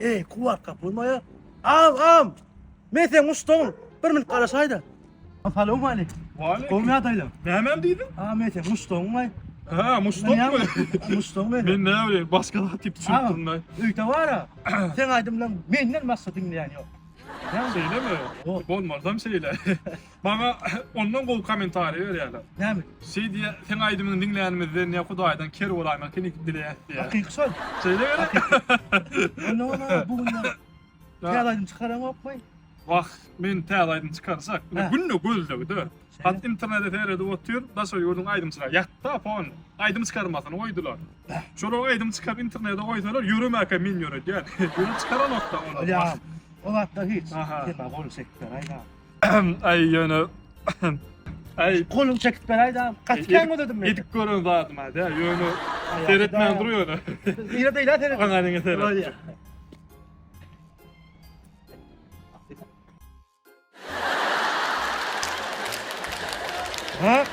Eý, kuwwat gapylmaýa. Am, am. Men seň muşdagyň. Bir minut garaşaýda. Salowmaleýkim. Waleýkim. Gowy ýagdaýlar. Nämem diýdiň? A, men seň muşdagyň-aý. Hä, muşdakmy? Muşdagyň men. Men näme bileyim, başga zat diýip düşünip durun-aý. Öýde bar-a. Seň aýdymlaň menden başga diňleýän ýok. Şeýlemi? Bolmazam şeýle. Maňa ondan gowy kommentariý berýärler. Näme? Şeý diýýär, seň aýdymyňy diňlänimizden ýa Hudaýdan ker bolaýmak heniz dileýäs diýýär. Hakyky şol. Şeýle gerek. Onda ona bu günler täze aýdym çykaraňokmy? Wah, men täze aýdym çykarjak. Ine günde gözlegde. Hat internete seredip otyr, daşary ýurduň aýdymçylary ýatda fon. Aýdym çykarmasyny goýdular. Şolar aýdym çykaryp internete goýsalar, ýöremäkä men ýöredýän. Ýöne çykaranokda olar. Ýa, o zatlar hiç. Sen maňa goluň çekip beräý-dä. Aý ýöne Aý goluň çekip beräý-dä. Gaty kän gözledim men. Edip gören zadym-a dä, ýöne seretmän dur ýöne. Ýene beýle seret. Aňa diňe seret. Ha?